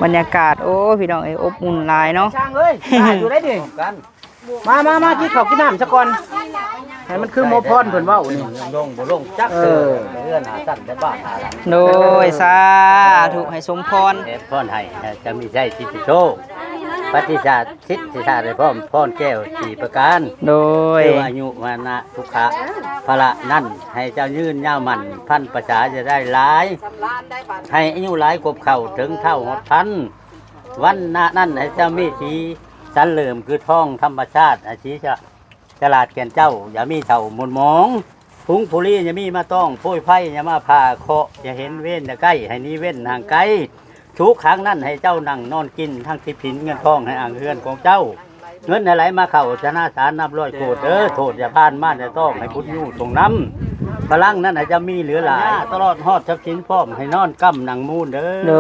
ບັນຍາກາດ ໂອ້ ພີ່ນ້ອງເອີຍ ອົບອຸ່ນຫຼາຍເນາະ ຊ່າງເອີຍ ຢູ່ໄດ້ນີ້ ມາ ມາ ມາ ກິນເຂົ້າກິນນ້ຳຊະກ່ອນ ໃຫ້ມັນຄືໝໍພອນເພິ່ນເວົ້ານີ້ ລົງບໍ່ລົງຈັກເທື່ອ ເອີ ເຮືອນຫາຊັ້ນແຕ່ບ້ານຫາຫຼັງ ໂດຍ ສາທຸ ໃຫ້ສົມພອນ ແອບພອນໃຫ້ ໃຫ້ຈະມີໄຊສິດທິໂຊ ປະຕິສາດສິດທິສາດໃຫ້ພ້ອມ ພອນແກ້ວສີ່ປະການ ໂດຍ ຄືວ່າອາຍຸ ວານະ ສຸຂະ ພະລະນັ້ນ ໃຫ້ເຈົ້າຍືນຍາວໝັ້ນ ພັນປະຊາຈະໄດ້ຫຼາຍ ໃຫ້ອາຍຸຫຼາຍກວບເຂົ້າ ເຖິງເຖົ້າຮອດພັນ ວັນນະນັ້ນໃຫ້ເຈົ້າມີສີສັນເຫຼີມຄືທອງທຳມະຊາດ ໃຫ້ສີຈະ ຈະຫຼາດແກ່ນເຈົ້າ ຢ່າມີເຖົ້າໝົນໝອງ ຝູງຜູ້ລີຢ່າມີມາຕ້ອງ ໂພຍໄພຢ່າມາຜ່າເຄາະ ຢ່າເຫັນເວນຢ່າໃກ້ ໃຫ້ໜີເວັ້ນຫ່າງໄກ ສຸກຂັງນັ້ນໃຫ້ເຈົ້ານັ່ງນອນກິນ ທັງທິບຜິນເງິນທອງໃຫ້ອ່າງເຮືອນຂອງເຈົ້າ ເງິນໃຫ້ໄຫຼມາເຂົ້າ ຊະນະສານນັບຮ້ອຍໂກດເດີ ໂທດຢ່າຜ່ານມານຢ່າຕ້ອງ ໃຫ້ບຸນຍູສົ່ງນຳ ພະລັງນັ້ນໃຫ້ຈະມີເຫຼືອຫຼາຍ ຕະຫຼອດຮອດຊັບສິນພ້ອມ ໃຫ້ນອນກຳນັ່ງມູນເດີ ໂດ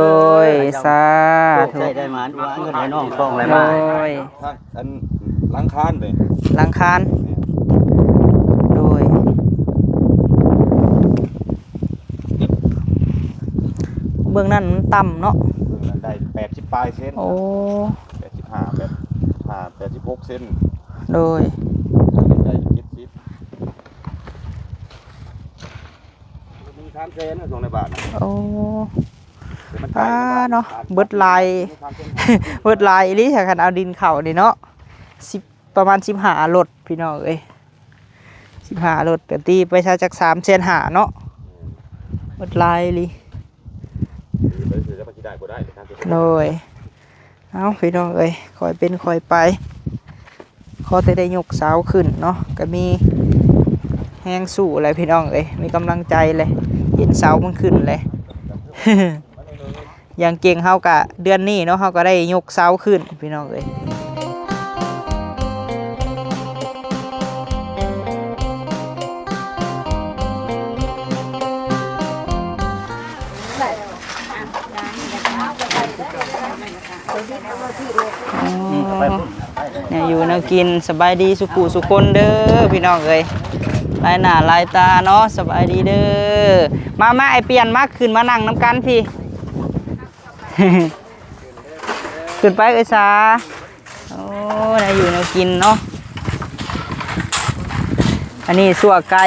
ຍ ສາທຸ ໂຊກໄດ້ໝານ ເງິນໃຫ້ນ້ອງທອງໄຫຼມາ ໂດຍ ທາງອັນຫຼັງຄານເດ້ ຫຼັງຄານ ໂດຍ ເບື້ອງນັ້ນມັນຕ່ຳເນາະ ເບື້ອງນັ້ນໄດ້ແປດສິບປາຍເຊັນ ໂອ້ ແປດສິບຫ້າ ແປດສິບຫ້າ ແປດສິບຫົກເຊັນ ໂດຍ ໄດ້ເຈັດສິບ ມີສາມແສນ ຂອງໃນບ້ານນະ ໂອ້ ແຕ່ມັນໄກ ອ່າ ເນາະ ເບິດຫຼາຍ ເບິດຫຼາຍອີ່ຫຼີ ຄັນເອົາດິນເຂົ້ານີ້ເນາະ ສິບ ປະມານສິບຫ້າລົດ ພີ່ນ້ອງເອີຍ ສິບຫ້າລົດ ກະຕີໄປຊະຈັກສາມແສນຫ້າເນາະ ເບິດຫຼາຍອີ່ຫຼີ ໂດຍ ເອົາ ພີ່ນ້ອງເອີຍ ຄ່ອຍເປັນຄ່ອຍໄປ ຂໍແຕ່ໄດ້ຍົກເສົາຂຶ້ນເນາະ ກະມີແຮງສູ້ແຫຼະ ພີ່ນ້ອງເອີຍ ມີກຳລັງໃຈແຫຼະ ເຫັນເສົາມັນຂຶ້ນແຫຼະ ຢ່າງເກັ່ງເຮົາກະເດືອນນີ້ເນາະ ເຮົາກະໄດ້ຍົກເສົາຂຶ້ນ ພີ່ນ້ອງເອີຍ ແນວຢູ່ແນວກິນ ສະບາຍດີສູ່ຜູ້ສູ່ຄົນເດີ ພີ່ນ້ອງເອີຍ ຫຼາຍໜ້າຫຼາຍຕາເນາະ ສະບາຍດີເດີ ມາ ມາ ອ້າຍປ່ຽນ ມາ ຂຶ້ນມານັ່ງນຳກັນພີ້ ຂຶ້ນໄປເອີຍສາ ໂອ້ ແນວຢູ່ແນວກິນເນາະ ອັນນີ້ຊົ່ວໄກ່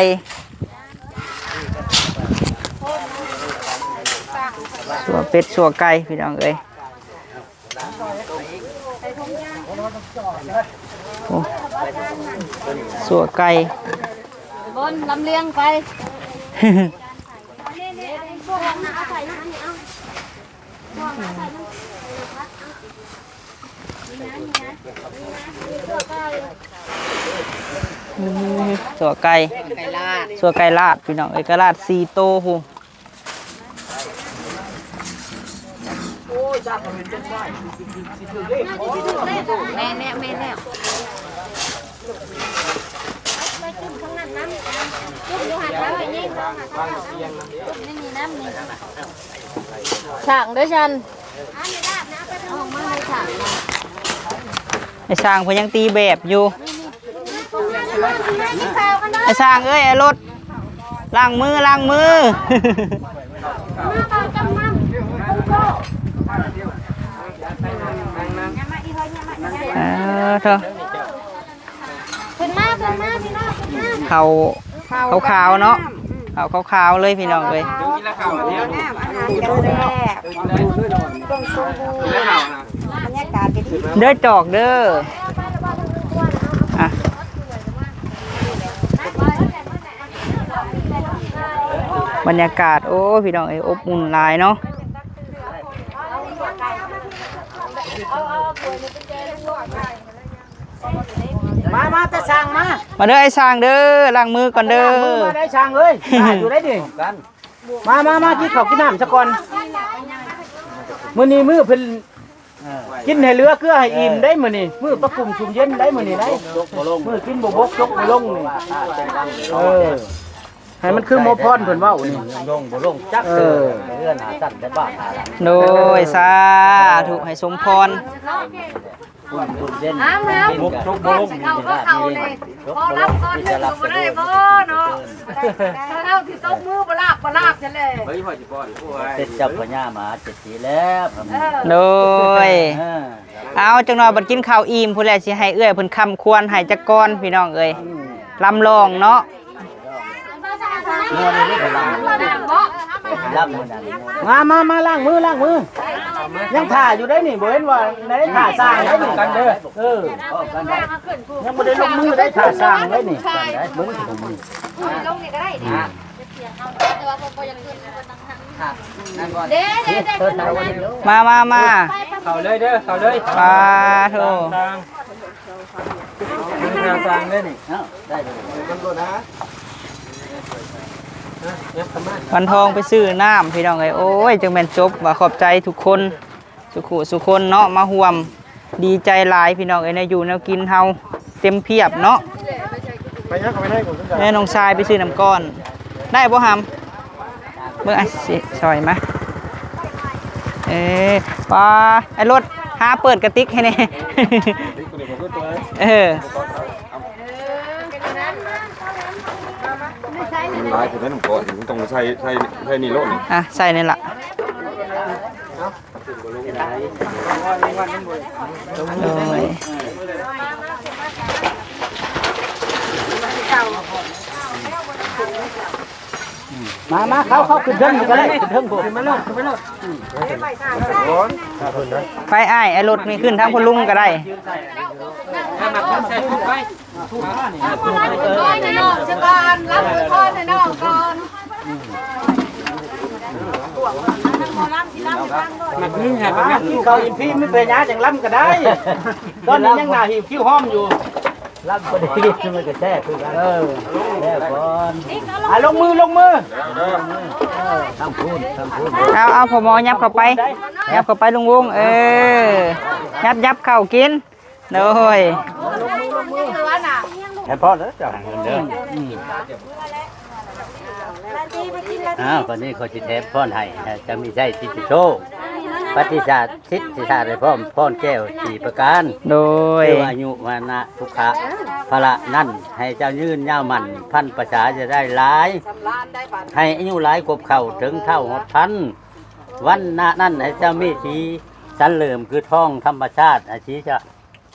ຊົ່ວເປັດຊົ່ວໄກ່ ພີ່ນ້ອງເອີຍ ໂອ້ ຊົ່ວໄກ່ ບົນລຳລຽງໄປ ອືມ ຊົ່ວໄກ່ ໄກ່ລາດ ຊົ່ວໄກ່ລາດ ພີ່ນ້ອງເອີຍ ໄກ່ລາດສີ່ໂຕພຸ້ນ ແມ່ນແລ້ວ ແມ່ນແລ້ວ ໄປຈຸ່ມທາງນັ້ນນຳ ຈຸ່ມຢູ່ຫັ້ນແລ້ວ ໄອ້ຍິງ ຈຸ່ມໃນນີ້ນຳນີ້ ສ້າງເດີຊັ້ນ ອອກມາໃຫ້ສ້າງ ໄອ້ຊ່າງເພິ່ນຍັງຕີແບບຢູ່ ໄອ້ຊ່າງເອີຍ ໄອ້ລົດ ລ້າງມື ລ້າງມື ເອີ ເທີ ຂຶ້ນມາ ຂຶ້ນມາ ພີ່ນ້ອງ ຂຶ້ນມາ ເຂົ້າ ເຂົ້າຂາວໆເນາະ ເຂົ້າຂາວໆເລີຍ ພີ່ນ້ອງເອີຍ ອາຫານກະແຊບ ບັນຍາກາດກະດີ ເດີຈອກເດີ ອ່ະ ບັນຍາກາດ ໂອ້ ພີ່ນ້ອງເອີຍ ອົບອຸ່ນຫຼາຍເນາະ. ມາ ມາ ຕາຊ່າງມາ ມາເດີ ອ້າຍຊ່າງເດີ ລ້າງມືກ່ອນເດີ ລ້າງມືມາໄດ້ຊ່າງເອີຍ ຢູ່ໄດ້ນີ້ ມາ ມາ ມາ ກິນເຂົ້າກິນນ້ຳຊະກ່ອນ ມື້ນີ້ມື້ເພິ່ນ ກິນໃຫ້ເຫຼືອເກືອໃຫ້ອີ່ມໄດ໋ມື້ນີ້ ມື້ປະກຸມຊຸມເຢັນໄດ໋ມື້ນີ້ໄດ໋ ມື້ກິນບໍ່ບົກຈົກບໍ່ລົງນີ້ ເອີ ໃຫ້ມັນຄືໝໍພອນເພິ່ນເວົ້ານີ້ ລົງບໍ່ລົງຈັກເທື່ອ ເອີ ເຮືອນຫາຊັ້ນແຕ່ບ້ານຫາຫຼັງ ໂດຍ ສາທຸ ໃຫ້ສົມພອນ. ອ້າວ ອ້າວ ຕົກ ຕົກບໍ່ລົງ ເຂົ້າກໍເຂົ້າເລີຍ ພໍລຳກ່ອນໜຶ່ງກໍບໍ່ໄດ້ບໍ່ເນາະ ເຮົາຊິຕົບມືບໍ່ລາບບໍ່ລາບຊັ້ນແຫຼະ ເຮີ້ຍ ຂ້ອຍຊິປ້ອນ ໂອ້ຍ ເປັນເຈົ້າພະຍາມະຫາເສດຖີແລ້ວ ເອີ ໂດຍ ເອີ ເອົາ ຈັກໜ່ອຍບັດກິນເຂົ້າອີ່ມພຸ້ນແຫຼະ ຊິໃຫ້ເອື້ອຍເພິ່ນຄ້ຳຄວນໃຫ້ຈັກກ່ອນ ພີ່ນ້ອງເອີຍ ອືມ ລຳລອງເນາະ. ລຳມື້ນັ້ນ ມາ ມາ ມາ ລ້າງມື ລ້າງມື ຍັງຖ້າຢູ່ເດ້ນີ້ ບໍ່ເຫັນວ່າໄດ້ຖ້າສ້າງເດ້ນີ້ ເອີ ຍັງບໍ່ໄດ້ລົງມືໄດ້ຖ້າສ້າງເດ້ນີ້ ເບິ່ງ ມາ ມາ ມາ ເຂົ້າເລີຍເດີ ເຂົ້າເລີຍ ປາໂທ ສ້າງ ເບິ່ງທ່າສ້າງເດ້ນີ້ ເອົ້າ ໄດ້ເລີຍ ມັນບໍ່ນະ ວັນທອງໄປຊື້ນ້ຳ ພີ່ນ້ອງເອີຍ ໂອ້ຍ ຈັ່ງແມ່ນຈົບວ່າ ຂອບໃຈທຸກຄົນ ສຸຂູສຸຄົນເນາະ ມາຮ່ວມ ດີໃຈຫຼາຍ ພີ່ນ້ອງເອີຍ ແນວຢູ່ແນວກິນເຮົາເຕັມພຽບເນາະ ໄປຍັງເຂົ້າໄປໃນ ແມ່ນ້ອງຊາຍໄປຊື້ນ້ຳກ້ອນ ໄດ້ບໍ່ຫຳ? ເບິ່ງ ອ່ະ ຊິຊ່ອຍມາ ເອີ ປາ ໄອ້ລົດ ຫາເປີດກະຕິກໃຫ້ແດ່ ເອີ ມັນຫຼາຍ ເພິ່ນໃສ່ນ້ຳກ້ອນ ມັນຕ້ອງໃສ່ ໃສ່ ໃສ່ນີ້ໂລດນີ້ ອ່ະ ໃສ່ນີ້ລະ ໂດຍ ມາ ມາ ເຂົ້າ ເຂົ້າ ຂຶ້ນເທິງນີ້ກໍໄດ້ ຂຶ້ນເທິງພຸ້ນ ຂຶ້ນມາໂລດ ຂຶ້ນມາໂລດ ໄປອ້າຍ ໄອ້ລົດນີ້ຂຶ້ນທາງພໍ່ລຸງກໍໄດ້ ໃສ່ທຸກໄປ ໜ້ອງຊະກ່ອນ ລຳອວຍພອນໃຫ້ນ້ອງກ່ອນ ມັກໜຶ່ງໃຫ້ ກິນເຂົ້າອີ່ມພີ້ ມີພະຍາຈັ່ງລຳກໍໄດ້ ຕອນນີ້ຍັງໜ້າຫິວຄິວຫອມຢູ່ ລຳບໍ່ໄດ້ກິນ ມັນກໍແຊບຄືກັນ ເອີ ແຊບກ່ອນ ອ່ະ ລົງມື ລົງມື ທາງພຸ້ນ ທາງພຸ້ນ ເອົາ ເອົາ ພໍ່ໝໍ ຫຍັບເຂົ້າໄປ ຫຍັບເຂົ້າໄປ ລຸງວົງ ເອີ ຫຍັບ ຫຍັບເຂົ້າກິນ ໂດຍ ໃຫ້ພໍ່ເດີ ເຈົ້າ ອ້າວ ບັດນີ້ຂ້ອຍຊິແຖມພອນໃຫ້ ໃຫ້ເຈົ້າມີໄຊສິດທິໂຊກ ປາຕິສາດສິດທິຊາດໃຫ້ພ້ອມ ພອນແກ້ວສີ່ປະການ ໂດຍ ຄືວ່າອາຍຸ ວານະ ສຸຂະ ພະລະນັ້ນ ໃຫ້ເຈົ້າຍືນຍາວໝັ້ນ ພັນປະຊາຈະໄດ້ຫຼາຍ ໃຫ້ອາຍຸຫຼາຍ ຄົບເຂົ້າເຖິງເຖົ້າຮອດພັນ ວັນນະນັ້ນໃຫ້ເຈົ້າມີສີສັນເຫຼີມຄືທອງທຳມະຊາດ ໃຫ້ສີຈະ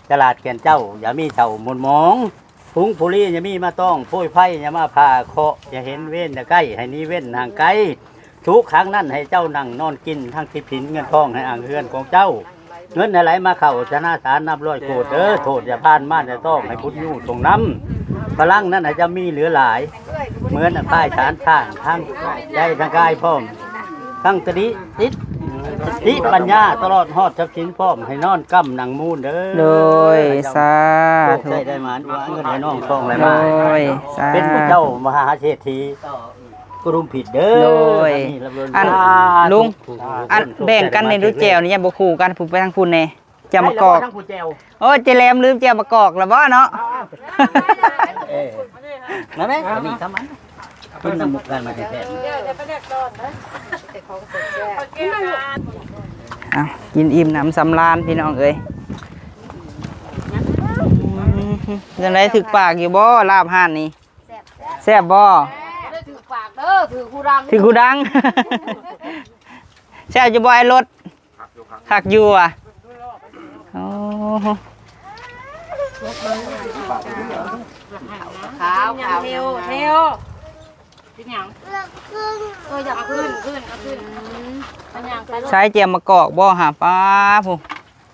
ຈະຫຼາດແກ່ນເຈົ້າ ຢ່າມີເຖົ້າໝົນໝອງ ຝູງຜູ້ລີຢ່າມີມາຕ້ອງ ໂພຍໄພຢ່າມາຜ່າເຄາະ ຢ່າເຫັນເວນຢ່າໃກ້ ໃຫ້ໜີເວັ້ນຫ່າງໄກ ທຸກຄັ້ງນັ້ນໃຫ້ເຈົ້ານັ່ງນອນກິນ ທັງທິບຫີນເງິນທອງໃຫ້ອ່າງເຮືອນຂອງເຈົ້າ ເງິນໃຫ້ໄຫຼມາເຂົ້າທະນາຄານນັບຮ້ອຍໂກດເດີ ໂທດຢ່າຜ່ານ ມານຢ່າຕ້ອງ ໃຫ້ບຸນຍູສົ່ງນຳ ພະລັງນັ້ນໃຫ້ເຈົ້າມີເຫຼືອຫຼາຍ ເໝືອນພາຍສານຊ້າງ ທັງໃຈທັງກາຍພ້ອມ ທັງຕະລິ ຕິດ ສະຕິປັນຍາຕະຫຼອດຮອດຊັບສິນພ້ອມ ໃຫ້ນອນກຳນັ່ງມູນເດີ ໂດຍ ສາທຸ ໃຊ້ໄດ້ມາ ເງິນໄຫຼນອງທອງໄຫຼມາ ໂດຍ ສາທຸ ເປັນຜູ້ເຈົ້າມະຫາເສດຖີ ກຸລຸມຜິດເດີ ໂດຍ ອັນ ລຸງ ອັນ ແບ່ງກັນໃນດູແຈ່ວນີ້ ຢ່າບໍ່ຄູ່ກັນ ຜູ້ໄປທາງພຸ້ນແດ່ ແຈ່ວໝາກກອກ ໂອ້ຍ ເຈແຫຼມລືມແຈ່ວໝາກກອກລະບໍ່ເນາະ ເອີ ມາແມ່ ອັນນີ້ສຳຄັນ ກິນນຳໝູ່ກັນມາແທ້ໆ ເອົາ ກິນອີ່ມໜຳສຳລານ ພີ່ນ້ອງເອີຍ ຈັ່ງໃດ ຖືກປາກຢູ່ບໍ່ ລາບຮ້ານນີ້ ແຊບບໍ່ ບໍ່ໄດ້ຖືກປາກເດີ ຖືກຫູດັງ ຖືກຫູດັງ ແຊບຢູ່ບໍ່ ໄອ້ລົດ ຄັກຢູ່ຫວາ ໂອ້ ຂາວ ຂາວ ເທວ ເທວ ເປັນຫຍັງ ເອີ ຢາກເອົາຂຶ້ນ ຂຶ້ນ ເອົາຂຶ້ນ ເປັນຫຍັງ ໃສ່ແຈ່ວໝາກກອກບໍ່ຫາ ປ້າ ຜູ້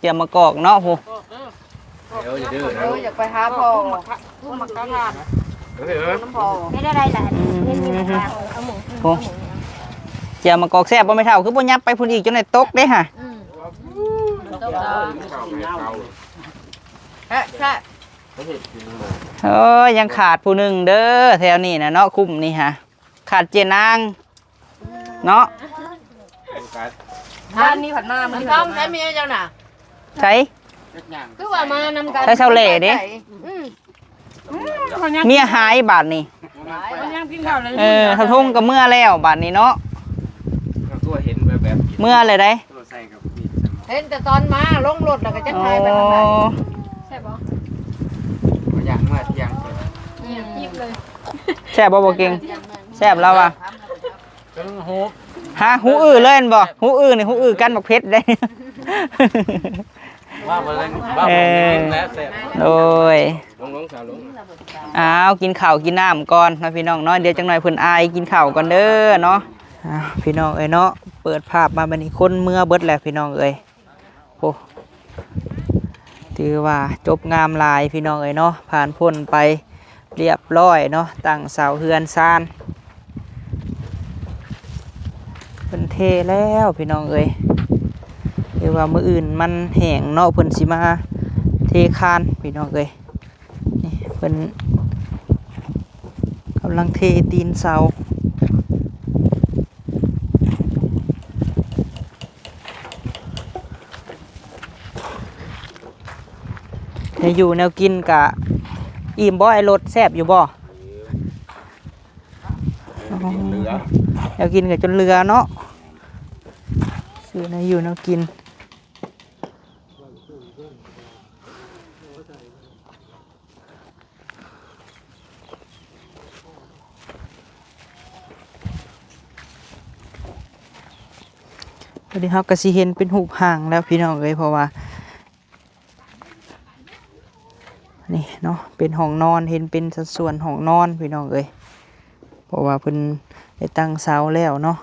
ແຈ່ວໝາກກອກເນາະ ຜູ້ ເອີ ຢ່າດື້ນະ ເອີ ຢາກໄປຫາພໍ່ ເຮັດໄດ້ຫຼາຍ ອືມ ໂອ້ ແຈ່ວໝາກກອກແຊບບໍ່ແມ່ເຖົ້າ ຄືບໍ່ຫຍັບໄປພຸ້ນອີກ ຈົນໄດ້ຕົກເດ້ຫະ ອືມ ແຊບ ແຊບ ໂອ້ຍ ຍັງຂາດຜູ້ໜຶ່ງເດີ ແຖວນີ້ນະເນາະ ຄຸ້ມນີ້ຫະ ຂາດເຈນາງ ເນາະ ທ່ານນີ້ຜັດມາ ມັນຕ້ອງໃຊ້ເມຍເຈົ້ານະ ໃສ ຄືວ່າມານຳກັນ ໃຊ້ເຊົາແຫຼເດ້ ອືມ ເມຍຫາຍບາດນີ້ ເອີ ເຖົ້າທົງກໍເມືອແລ້ວບາດນີ້ເນາະ ເມືອແລ້ວເດ້ ໃສ່ກັບ ເຫັນແຕ່ຕອນມາລົງລົດແລ້ວກໍຈັກຫາຍໄປທາງໃດ. ອໍ ແຊບບໍ່? ບໍ່ ຍ່າງເມືອທ່ຽງ ອືມ ແຊບບໍ່ບໍ່ເກັ່ງ? ແຊບແລ້ວວ່າ ຫາ ຫູອື້ເລີຍແມ່ນບໍ່? ຫູອື້ນີ້ຫູອື້ກັນບັກເຜັດເດ້. ວ່າບໍ່ໄດ້ ວ່າບໍ່ໄດ້ແຊບ. ໂດຍ ລົງໆ ສາວລົງ. ອ້າວ ກິນເຂົ້າກິນນ້ຳກ່ອນເນາະພີ່ນ້ອງເນາະ ດຽວຈັກໜ່ອຍເພິ່ນອາຍ ກິນເຂົ້າກ່ອນເດີເນາະ. ອ້າວ ພີ່ນ້ອງເອີຍເນາະ ເປີດພາບມາບັດນີ້ຄົນເມືອເບິດແລ້ວພີ່ນ້ອງເອີຍ. ໂອ້ ຖືວ່າຈົບງາມຫຼາຍພີ່ນ້ອງເອີຍເນາະ ຜ່ານພົ້ນໄປ ລຽບລ້ອຍເນາະ ຕັ້ງເສົາເຮືອນຊານ ເພິ່ນເທແລ້ວພີ່ນ້ອງເອີຍ. ຫຼືວ່າມື້ອື່ນມັນແຫ້ງເນາະ ເພິ່ນຊິມາເທຄານພີ່ນ້ອງເອີຍ. ນີ້ເພິ່ນກຳລັງເທຕີນເສົາ. ແນວຢູ່ແນວກິນກະອີ່ມບໍ່ ໄອ້ລົດ? ແຊບຢູ່ບໍ່? ແນວກິນກະຈົນເຫຼືອເນາະ ຊື້ແນວຢູ່ແນວກິນ. ດຽວນີ້ເຮົາກໍຊິເຫັນເປັນຮູບຮ່າງແລ້ວພີ່ນ້ອງເອີຍ ເພາະວ່າ ນີ້ເນາະ ເປັນຫ້ອງນອນ ເຫັນເປັນສັດສ່ວນຫ້ອງນອນພີ່ນ້ອງເອີຍ ເພາະວ່າເພິ່ນໄດ້ຕັ້ງເສົາແລ້ວເນາະ.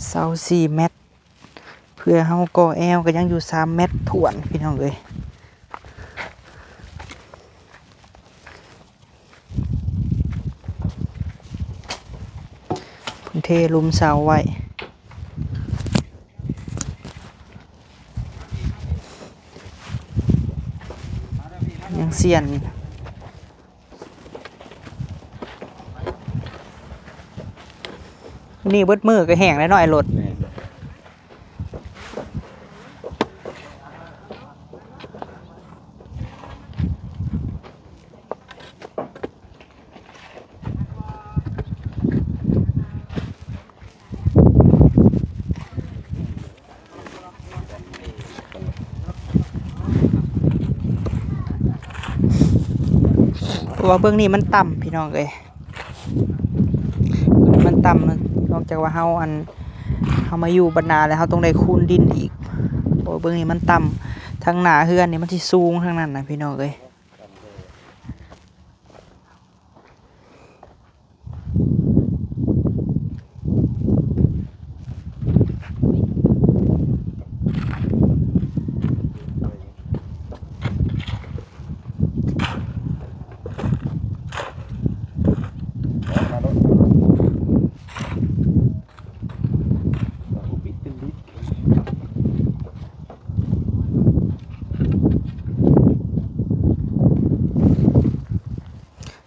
ເສົາສີ່ແມັດ ເພື່ອເຮົາກໍ່ແອວກໍຍັງຢູ່ສາມແມັດຖ້ວນພີ່ນ້ອງເອີຍ. ເພິ່ນເທລຸ່ມເສົາໄວ້ ຍັງສ່ຽນ. ນີ້ເບິດມື້ກໍແຫ້ງແລ້ວເນາະ ໄອ້ລົດ. ແມ່ນ. ເພາະວ່າເບື້ອງນີ້ມັນຕ່ຳພີ່ນ້ອງເອີຍ ເບື້ອງນີ້ມັນຕ່ຳ ນອກຈາກວ່າເຮົາ ອັນ ເຮົາມາຢູ່ບັດໜ້າແລ້ວ ເຮົາຕ້ອງໄດ້ຄູນດິນອີກ ເພາະວ່າເບື້ອງນີ້ມັນຕ່ຳ ທາງໜ້າເຮືອນນີ້ມັນຊິສູງທາງນັ້ນນະພີ່ນ້ອງເອີຍ.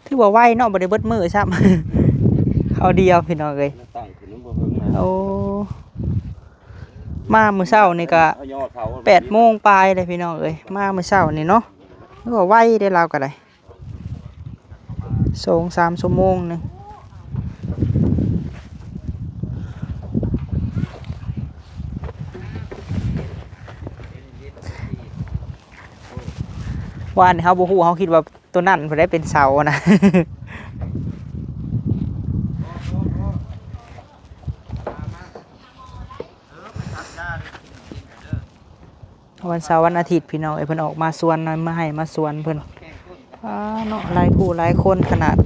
ຖືວ່າໄວເນາະ ບໍ່ໄດ້ເບິດມື້ຊ້ຳ ເຂົ້າດຽວພີ່ນ້ອງເອີຍ. ໂອ້ ມາມື້ເຊົ້ານີ້ກະແປດໂມງປາຍເດ້ພີ່ນ້ອງເອີຍ ມາມື້ເຊົ້ານີ້ເນາະ ຖືວ່າໄວເດ້ລາວກະໄດ້. ສອງສາມຊົ່ວໂມງໜຶ່ງ ວານນີ້ເຮົາບໍ່ຮູ້ ເຮົາຄິດວ່າໂຕນັ້ນຜູ້ໃດເປັນເສົານະ. ວັນເສົາວັນອາທິດພີ່ນ້ອງເອີຍ ເພິ່ນອອກມາສວນ ມາໄຮ່ມາສວນເພິ່ນ. ອ້າ ເນາະ ຫຼາຍຄູ່ຫຼາຍຄົນຂະໜາດ.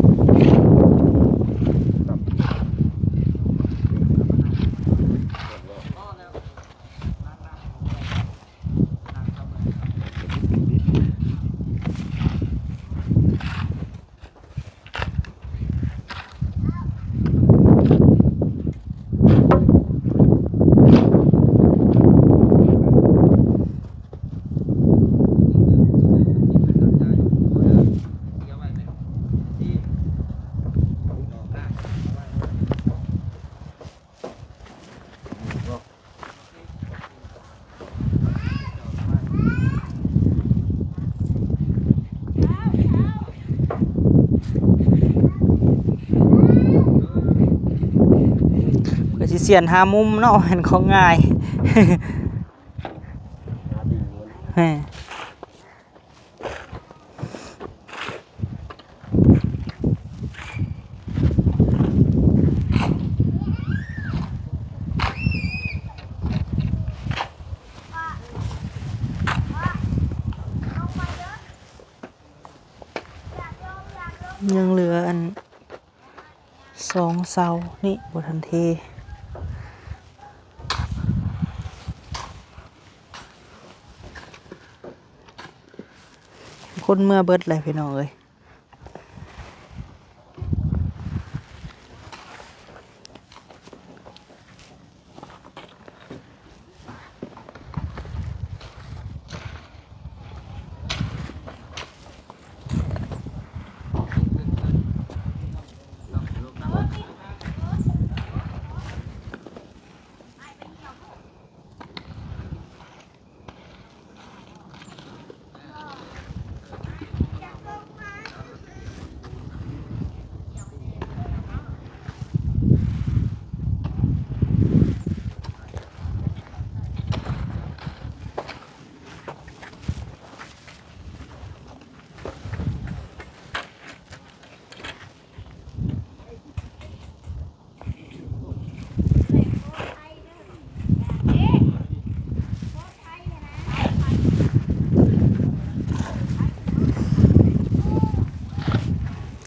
ຊິສຽນຫາມຸມເນາະ ແມ່ນຂອງງ່າຍ. ແມ່ນ. ຍັງເຫຼືອອັນ ສອງເສົານີ້ບໍ່ທັນເທ. ຄົນເມືອເບິດແລ້ວພີ່ນ້ອງເອີຍ.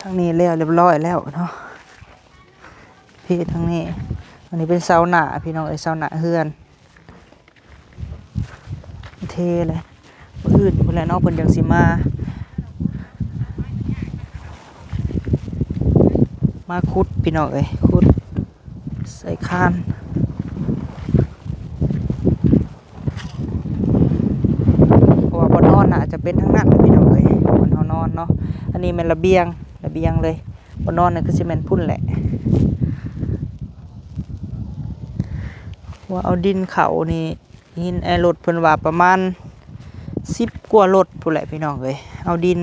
ທາງນີ້ແລ້ວຮຽບຮ້ອຍແລ້ວເນາະ ເພທາງນີ້. ອັນນີ້ເປັນເສົາໜ້າພີ່ນ້ອງເອີຍ ເສົາໜ້າເຮືອນ. ເທແຫຼະ ມື້ອື່ນພຸ້ນແຫຼະເນາະ ເພິ່ນຈັ່ງຊິມາ ມາຂຸດພີ່ນ້ອງເອີຍ ຂຸດໃສ່ຄານ ເພາະວ່າບ່ອນນອນໜ້າຈະເປັນທາງນັ້ນພີ່ນ້ອງເອີຍ ບ່ອນເຮົານອນເນາະ. ອັນນີ້ແມ່ນລະບຽງ ລະບຽງເລີຍ ບ່ອນນອນນີ້ຄືຊິແມ່ນພຸ້ນແຫຼະ. ວ່າເອົາດິນເຂົ້ານີ້ ຫີນແອລົດເພິ່ນວ່າປະມານສິບກວ່າລົດພຸ້ນແຫຼະພີ່ນ້ອງເອີຍ ເອົາດິນ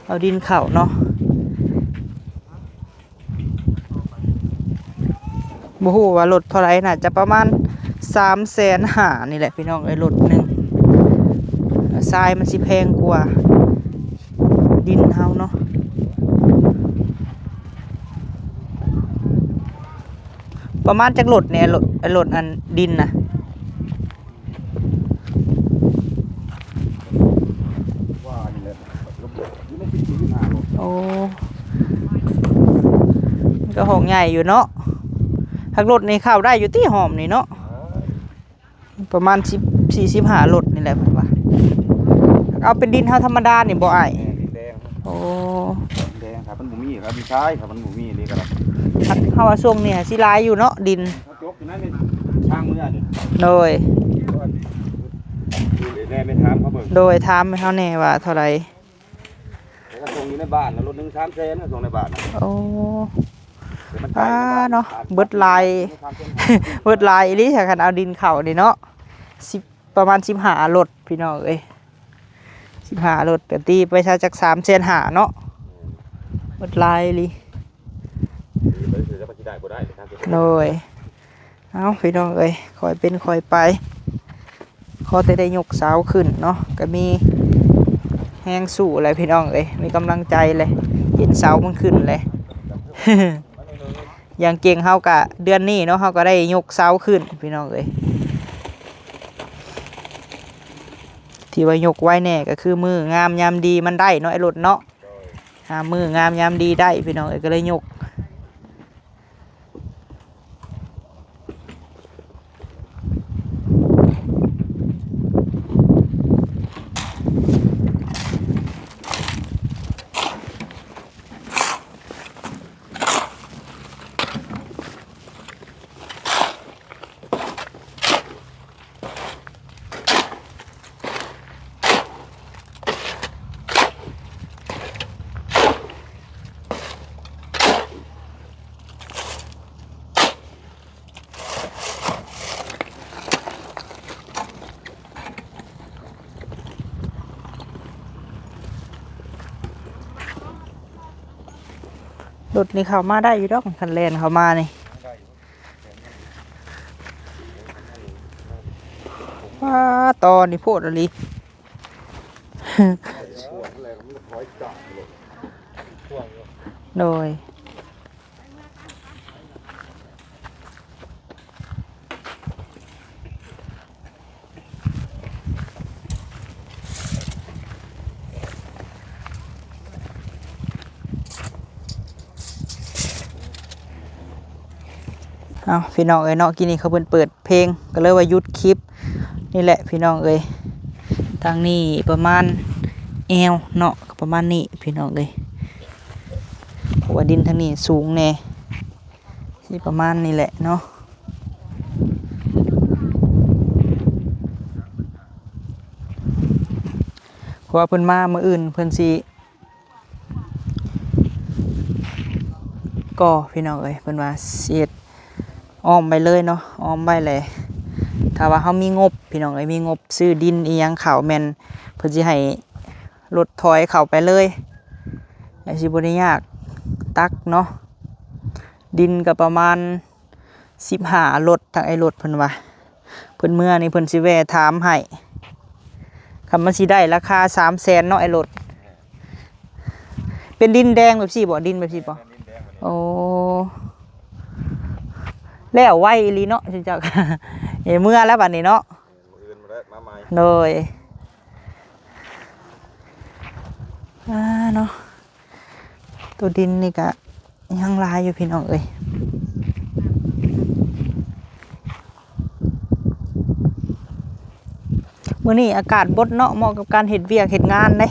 ເອົາດິນເຂົ້າເນາະ. ບໍ່ຮູ້ວ່າລົດເທົ່າໃດ ໜ້າຈະປະມານສາມແສນຫ້ານີ້ແຫຼະພີ່ນ້ອງເອີຍ ລົດໜຶ່ງ. ຊາຍມັນຊິແພງກວ່າດິນເຮົາເນາະ. ປະມານຈັກລົດແດ່ ລົດ ລົດອັນດິນນະ? ວ່ານີ້ແຫຼະ ຢູ່ໃນສິບສີ່ສິບຫ້າໂລ. ໂອ້ ມັນກໍຫ້ອງໃຫຍ່ຢູ່ເນາະ. ຫາກລົດນີ້ເຂົ້າໄດ້ຢູ່ຕິ ຫ້ອມນີ້ເນາະ? ເອີ ປະມານສິບສີ່ສິບຫ້າລົດນີ້ແຫຼະເພິ່ນວ່າ. ເອົາເປັນດິນເຮົາທຳມະດານີ້ບໍ່ອ້າຍ? ແມ່ນ ດິນແດງ. ໂອ້ ດິນແດງ ຖ້າມັນບໍ່ມີກໍມີຊາຍ ຖ້າມັນບໍ່ມີນີ້ກໍໄດ້. ເຮົາວ່າຊ່ວງນີ້ຊິຫຼາຍຢູ່ເນາະ ດິນ ເຮົາຈົກຢູ່ໃນທາງເມືອນີ້. ໂດຍ ແມ່ໄປຖາມເຂົາເບິ່ງ. ໂດຍ ຖາມໃຫ້ເຮົາແດ່ວ່າເທົ່າໃດ? ແລ້ວກໍສົ່ງຢູ່ໃນບ້ານນະ ລົດໜຶ່ງສາມແສນ ກໍສົ່ງໃນບ້ານນະ. ໂອ້ ແຕ່ມັນໄກ ອ່າ ນະ ເນາະ ບ້ານ ເບິດຫຼາຍ ເບິດຫຼາຍອີ່ຫຼີ ຖ້າຄັນເອົາດິນເຂົ້ານີ້ເນາະ ສິບ ປະມານສິບຫ້າລົດພີ່ນ້ອງເອີຍ ສິບຫ້າລົດ ກໍຕີໄປຊະຈັກສາມແສນຫ້າເນາະ ເບິດຫຼາຍອີ່ຫຼີ. ໂດຍ ເອົາ ພີ່ນ້ອງເອີຍ ຄ່ອຍເປັນຄ່ອຍໄປ ຂໍແຕ່ໄດ້ຍົກເສົາຂຶ້ນເນາະ ກໍມີແຮງສູ້ແຫຼະພີ່ນ້ອງເອີຍ ມີກຳລັງໃຈແຫຼະ ເຫັນເສົາມັນຂຶ້ນແຫຼະ. ຢ່າງເກັ່ງເຮົາກະເດືອນນີ້ເນາະ ເຮົາກໍໄດ້ຍົກເສົາຂຶ້ນພີ່ນ້ອງເອີຍ ທີ່ວ່າຍົກໄວແດ່ກໍຄືມື້ງາມຍາມດີມັນໄດ້ເນາະ ໄອ້ລົດເນາະ. ໂດຍ ຫາມື້ງາມຍາມດີໄດ້ພີ່ນ້ອງເອີຍ ກໍເລີຍຍົກ. ລົດນີ້ເຂົ້າມາໄດ້ຢູ່ດອກ ຄັນແລ່ນເຂົ້າມານີ້. ໄດ້ຢູ່ ແຕ່ ວ້າ ຕໍ່ນີ້ໂພດອີ່ຫຼີ. ໂດຍ ເອົາ ພີ່ນ້ອງເອີຍເນາະ, ກີ້ນີ້ເຂົາເພິ່ນເປີດເພງ ກໍເລີຍວ່າຢຸດຄລິບນີ້ແຫຼະ ພີ່ນ້ອງເອີຍ. ທາງນີ້ປະມານແອວເນາະ ປະມານນີ້ ພີ່ນ້ອງເອີຍ, ເພາະວ່າດິນທາງນີ້ສູງແດ່. ຊິປະມານນີ້ແຫຼະເນາະ, ເພາະວ່າເພິ່ນມາມື້ອື່ນເພິ່ນຊິກໍ່ ພີ່ນ້ອງເອີຍ. ເພິ່ນວ່າຊິເຮັດອ້ອມໄວ້ເລີຍເນາະ, ອ້ອມໄວ້ແຫຼະ. ຖ້າວ່າເຮົາມີງົບ ພີ່ນ້ອງເອີຍ, ມີງົບຊື້ດິນອີ່ຫຍັງເຂົ້າ ແມ່ນເພິ່ນຊິໃຫ້ລົດຖອຍເຂົ້າໄປເລີຍ ແລ້ວຊິບໍ່ໄດ້ຍາກຕັກເນາະ. ດິນກໍປະມານ ສິບຫ້າລົດ ທາງອ້າຍລົດເພິ່ນວ່າ ເພິ່ນເມືອນີ້ເພິ່ນຊິແວ່ຖາມໃຫ້. ຄັນມັນຊິໄດ້ລາຄາສາມແສນເນາະ ອ້າຍລົດ. ເປັນດິນແດງແບບຊີ້ບໍ່? ດິນແບບຊີ້ບໍ່? ໂອ້ ແລ້ວໄວອີ່ຫຼີເນາະ ເຈົ້າ. ເອີ ເມືອແລ້ວບັດນີ້ເນາະ. ມື້ອື່ນມາແລ້ວ ມາໃໝ່. ໂດຍ ອ່າ ເນາະ. ໂຕດິນນີ້ກະຍັງຫຼາຍຢູ່ ພີ່ນ້ອງເອີຍ. ມື້ນີ້ອາກາດບົດເນາະ, ເໝາະກັບການເຮັດວຽກເຮັດງານເດ້.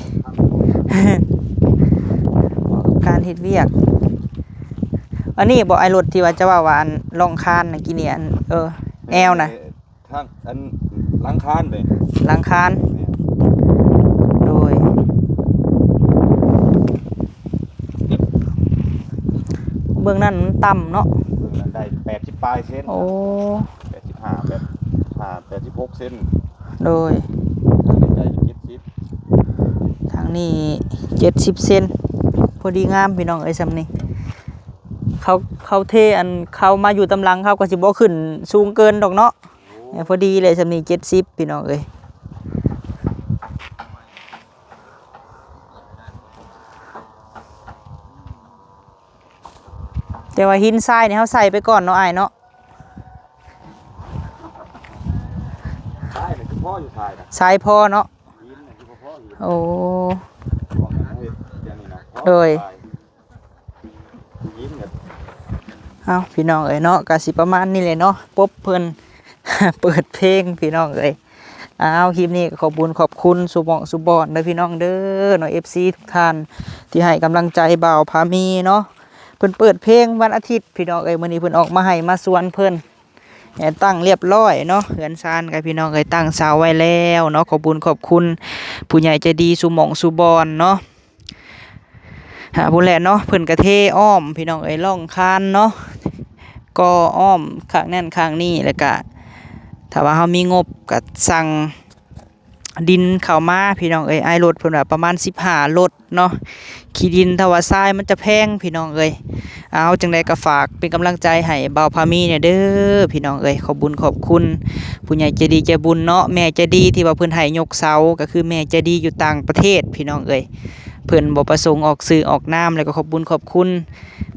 ເໝາະກັບການເຮັດວຽກ. ອັນນີ້ບໍ່ ອ້າຍລົດ ທີ່ວ່າເຈົ້າເວົ້າວ່າ ອັນ ຮ່ອງຄານນະ ກີ້ນີ້ ອັນ ເອີ ແອວນະ? ທາງອັນຫຼັງຄານເດ້. ຫຼັງຄານ. ແມ່ນ. ໂດຍ. ເບື້ອງນັ້ນມັນຕ່ຳເນາະ. ເບື້ອງນັ້ນໄດ້ແປດສິບປາຍເຊັນ. ໂອ້ ແປດສິບຫ້າ ແປດສິບຫ້າ ແປດສິບຫົກເຊັນ. ໂດຍ. ທາງນີ້ໄດ້ເຈັດສິບ ທາງນີ້ເຈັດສິບເຊັນ. ພໍດີງາມ ພີ່ນ້ອງເອີຍ ຊ່ຳນີ້. ເຂົາ ເຂົາເທ ອັນ ເຂົາມາຢູ່ຕາມຫຼັງ ເຂົາກໍຊິບໍ່ຂຶ້ນສູງເກີນດອກເນາະ. ໂອ້ ພໍດີເລີຍ ຊ່ຳນີ້ເຈັດສິບ ພີ່ນ້ອງເອີຍ. ແຕ່ວ່າຫີນຊາຍນີ້ເຮົາໃສ່ໄປກ່ອນເນາະ ອ້າຍເນາະ. ຊາຍນີ້ຄືພໍຢູ່ ຊາຍນະ. ຊາຍພໍເນາະ. ຫີນນີ້ຄືບໍ່ພໍຫີນ. ໂອ້ ໂດຍ. ເອົາ ພີ່ນ້ອງເອີຍເນາະ, ກະຊິປະມານນີ້ແຫຼະເນາະ, ປົບເພິ່ນເປີດເພງ ພີ່ນ້ອງເອີຍ. ເອົາ ຄລິບນີ້ກໍຂອບບຸນຂອບຄຸນສູ່ໝ່ອງສູ່ບ່ອນເດີ ພີ່ນ້ອງເດີເນາະ, ເອັຟຊີທຸກທ່ານທີ່ໃຫ້ກຳລັງໃຈບ່າວພາມີເນາະ. ເພິ່ນເປີດເພງວັນອາທິດ ພີ່ນ້ອງເອີຍ, ມື້ນີ້ເພິ່ນອອກມາໄຮ່ມາສວນເພິ່ນ ແຕ່ງຕັ້ງລຽບລ້ອຍເນາະ, ເຮືອນຊານກໍ ພີ່ນ້ອງເອີຍ ຕັ້ງເສົາໄວ້ແລ້ວເນາະ. ຂອບບຸນຂອບຄຸນຜູ້ໃຫຍ່ໃຈດີສູ່ໝ່ອງສູ່ບ່ອນເນາະ. ຫາ ພຸ້ນແຫຼະເນາະ, ເພິ່ນກະເທອ້ອມ ພີ່ນ້ອງເອີຍ, ຮ່ອງຄານເນາະ, ກໍອ້ອມຂ້າງນັ້ນຂ້າງນີ້. ແລ້ວກະຖ້າວ່າເຮົາມີງົບກະສັ່ງດິນເຂົ້າມາ ພີ່ນ້ອງເອີຍ. ອ້າຍລົດເພິ່ນວ່າປະມານສິບຫ້າລົດເນາະ, ຂີ້ດິນຖ້າວ່າຊາຍມັນຈະແພງ ພີ່ນ້ອງເອີຍ. ເອົາ ຈັ່ງໃດກໍຝາກເປັນກຳລັງໃຈໃຫ້ບ່າວພາມີແດ່ເດີ ພີ່ນ້ອງເອີຍ. ຂອບບຸນຂອບຄຸນຜູ້ໃຫຍ່ໃຈດີໃຈບຸນເນາະ, ແມ່ໃຈດີທີ່ວ່າເພິ່ນໃຫ້ຍົກເສົາ ກໍຄືແມ່ໃຈດີຢູ່ຕ່າງປະເທດ ພີ່ນ້ອງເອີຍ. ເພິ່ນບໍ່ປະສົງອອກຊື່ອອກນາມ, ແລ້ວກໍຂອບບຸນຂອບຄຸນ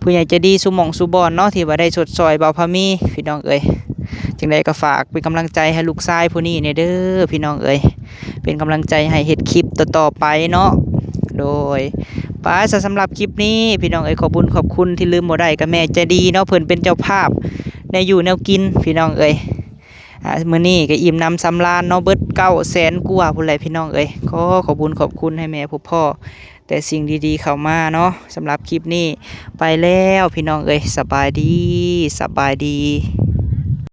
ຜູ້ໃຫຍ່ໃຈດີສູ່ໝ່ອງສູ່ບ່ອນເນາະ ທີ່ວ່າໄດ້ຊົດຊ່ອຍບ່າວພາມີ ພີ່ນ້ອງເອີຍ. ຈັ່ງໃດກໍຝາກເປັນກຳລັງໃຈໃຫ້ລູກຊາຍຜູ້ນີ້ແດ່ເດີ ພີ່ນ້ອງເອີຍ, ເປັນກຳລັງໃຈໃຫ້ເຮັດຄລິບຕໍ່ໆໄປເນາະ. ໂດຍ ປາ ສະ ສຳລັບຄລິບນີ້ ພີ່ນ້ອງເອີຍ, ຂອບບຸນຂອບຄຸນທີ່ລືມບໍ່ໄດ້ກັບແມ່ໃຈດີເນາະ, ເພິ່ນເປັນເຈົ້າພາບແນວຢູ່ແນວກິນ ພີ່ນ້ອງເອີຍ. ອ່າ ມື້ນີ້ກໍອີ່ມໜຳສຳລານເນາະ, ເບິດເກົ້າແສນກວ່າພຸ້ນແຫຼະ ພີ່ນ້ອງເອີຍ. ຂໍຂອບບຸນຂອບຄຸນໃຫ້ແມ່ພົບພໍ້ແຕ່ສິ່ງດີໆເຂົ້າມາເນາະ. ສຳລັບຄລິບນີ້ໄປແລ້ວ ພີ່ນ້ອງເອີຍ, ສະບາຍດີ ສະບາຍດີ.